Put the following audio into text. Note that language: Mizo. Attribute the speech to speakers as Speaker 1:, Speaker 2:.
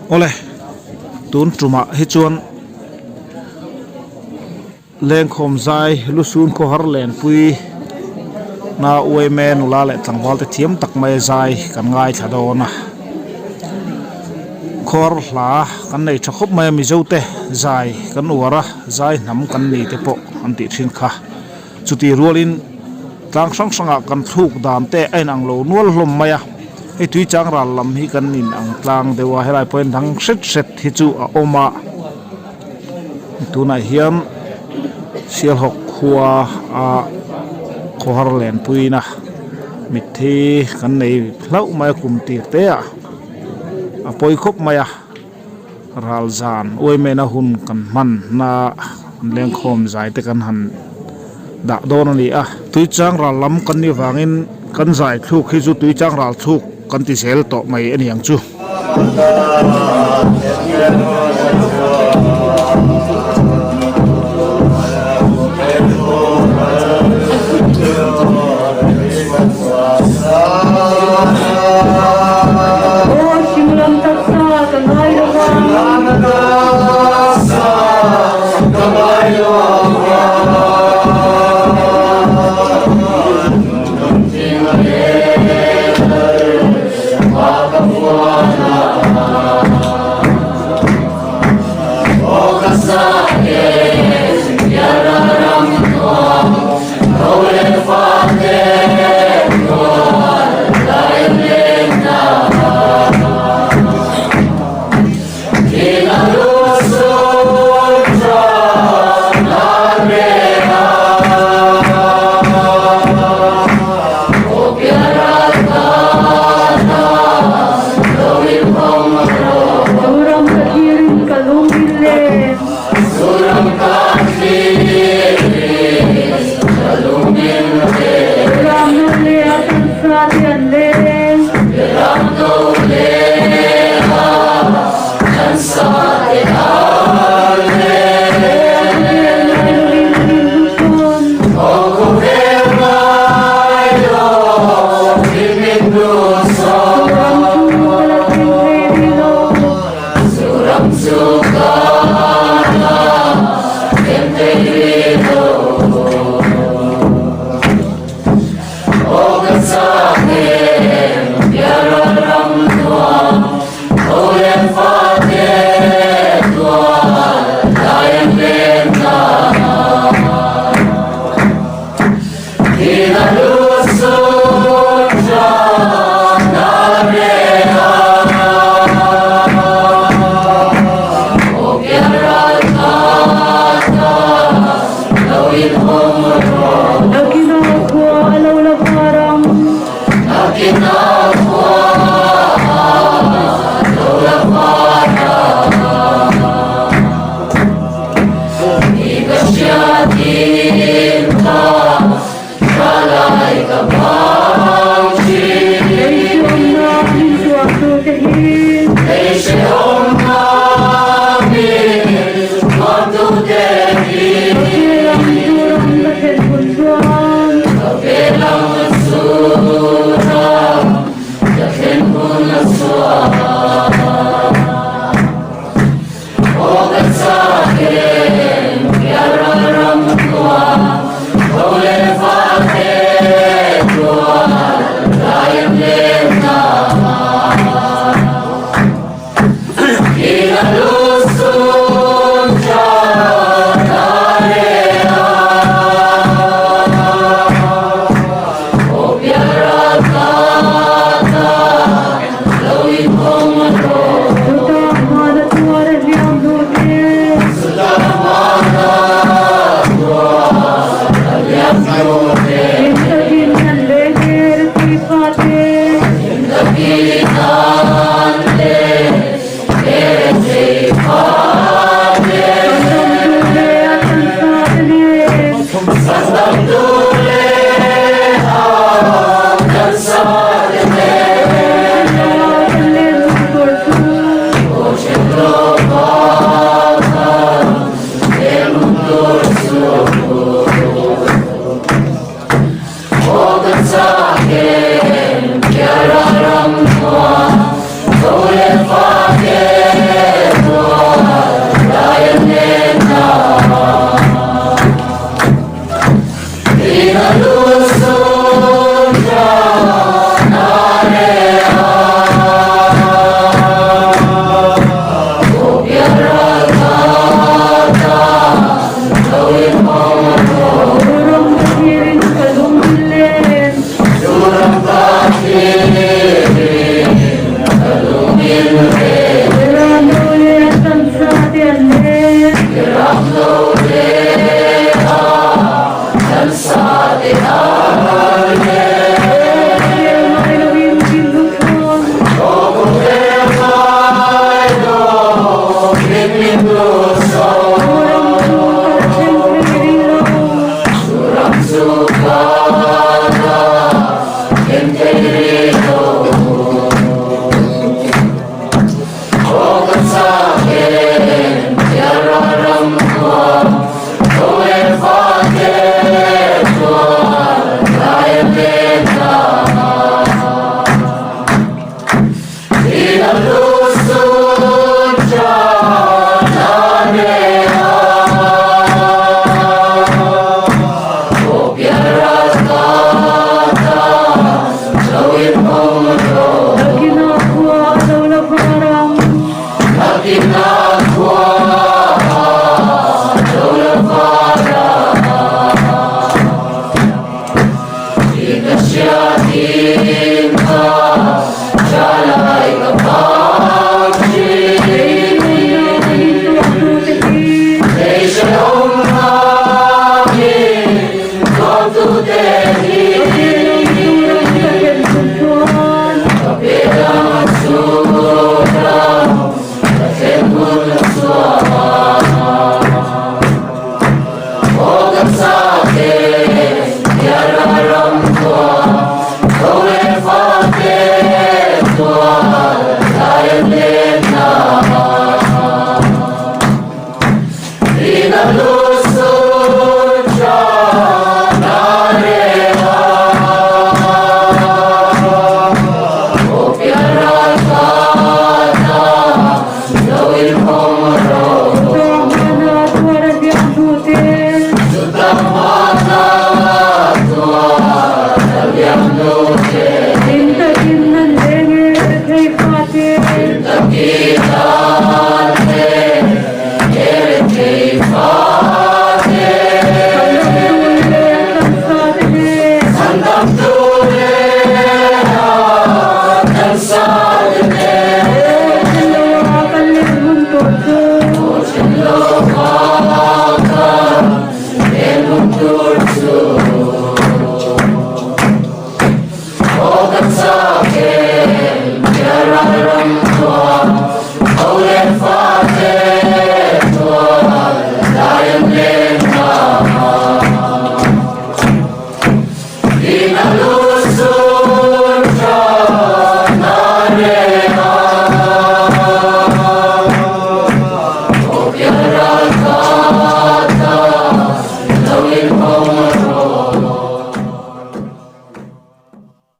Speaker 1: Awle tun tumah hi chuan lengkhawm zai lusun khawhar lenpui na uaime nula leh tlangval te thiam tak mai zai kan ngaithla dawn a khawhar hla kan nei tha khawp mai a mizo te zai kan uar a zai hnam kan ni te pawh an tih thin kha. Chutih rualin tlang hrang hrangah kan thluk dan te a inang lo nual hlawm mai a, hei tui chang ral lam hi kan inang tlang deuh a, helai pawh hian dang hret hret hi chu a awm a, tunah hian Sialhawk khua a khawhar lenpuina mitthi kan nei hlauh mai a kum tir te ah a pawi khawp mai a. Ral zan uaimena hun kan hman na an lengkhawm zai te kan han dah dawn a ni a. Tuichang ral lam kan nih vangin kan zai thluk hi chu tuichang ral thluk kan ti zel tawh mai a ni ang chu.